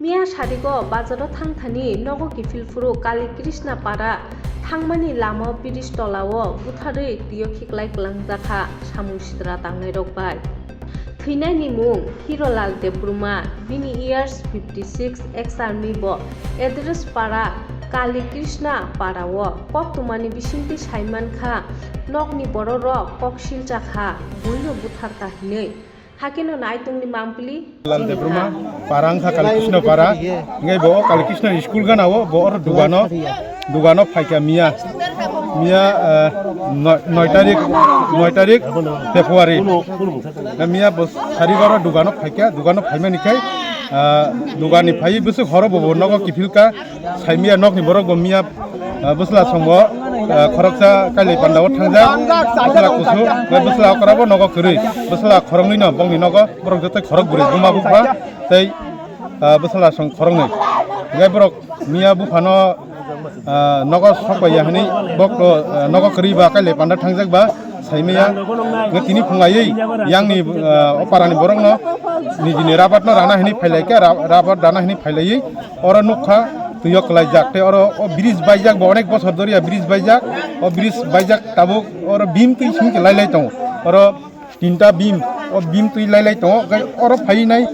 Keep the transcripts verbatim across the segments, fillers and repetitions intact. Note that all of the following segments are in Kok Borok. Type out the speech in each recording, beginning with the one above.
Miya sadigo bazaro thangthani nogo kiphil phuru Kali Krishna para thangmani lamao bridge tolao butharwi twio khiklai kwlangjakha samung sitra tangnairok bai. Thwinaini mung Hirolal Debbarma, bini years fifty six, ex army bo address para Kali Krishna parao koktwmani bisingtwi saimankha nokni bororok kok silchakha buino butharkha hinwi. Hakeno naitongni mampli Lal Debruma, para wngkha Kali Krishna para. Ngai bo Kali Krishna school gana o, bo oro dugano, dugano phaikha miya. Miya, eh, noi, noi tarik, noi tarik February. Na miya bo sari oro dugano phaikha, dugano phaimani khai, eh, dugani phai bwswk horo bo, bo nogo kiphilka. Saimiya nokni borok bo miya, ah, bwsla songbo, ah, khoroksa kailai pandao thangjak, bwsla kusu, bai bwsla okra bo nogo kwrwi, bwsla khoroknwi no bongni nogo, borok joto khorok bwrwi buma bupha, tei, ah, bwsla song khoroknwi. Gai borok miya buphano, ah, nogo sokpaiya hinwi bok, ah, nogo kwrwi ba kailai panda thangjak ba, saimaya, nge tini phunglaiwi yangni, ah, o parani borokno nijini rabatno rana hinwi phailaikha, ra-, rabat rana hinwi phailaiwi oro nukha, twio kwlaijak tei oro o bridge baijak bo onek bosor doriya bridge baijak, o bridge baijak tabuk oro beam twi singke lailai tongo, oro tinta beam, o beam twi lailai tongo, hwnkhe oro phainai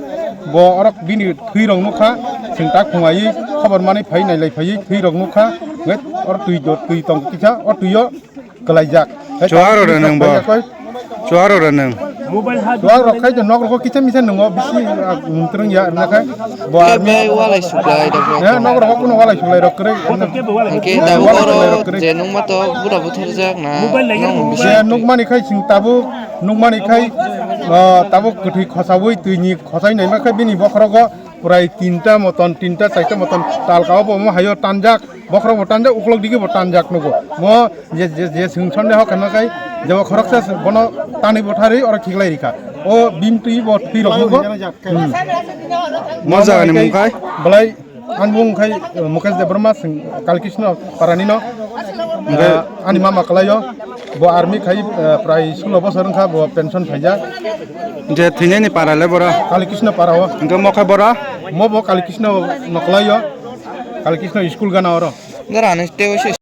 bo oro bini thwirok nukha, chwng tak phunglaiwi khobor manwi phai nailai phaiwi thwirok nukha, hwnkhe oro twi do, twi tong kisa o twio kwlaijak. Chuaro re nang bo. Chuaro re nang. Chuaro khai de nok rok kisa misa nungo bisi, ah, mungtrung ya na khai. Bo army. Bai walai suklai da bro. Ya nok rok kuno walai suklai rok kre. Hingke da walai suklai rok kre. Je nung ma to bura buthar jak na. Nung bisi. Je nuk mani khai sing tabuk, nuk mani khai, ah, tabuk kwthwi khosawi twi ni khosai nai ma khai bini bokhorogo. Prai tinta moton, tinta chaita moton talka obo omo hayo tanjak, bokhorok bo tanjak, uklok digi bo tanjak nugo. Mo je, je, je sung sonde hok khana kai, jebo khoroksa se bono tani botharwi oro khiklai rikha. O bim twi bo thwi rok nugo. Hmm. Mo jaga ni mung kai? Belai, ani mung khai, eh, Mukesh Debbarma sing Kali Krishna parani no. Hingke? Eh, ani mama kalaio, bo army khai, eh, prai sulo bosor wngkha, bo pension phaijak. Je thwinani para le bora? Kali Krishna para o. Hingke mo khe bora? Mo bo Kali Krishna no kalaio. Kali Krishna school gana oro. Dara ni tei se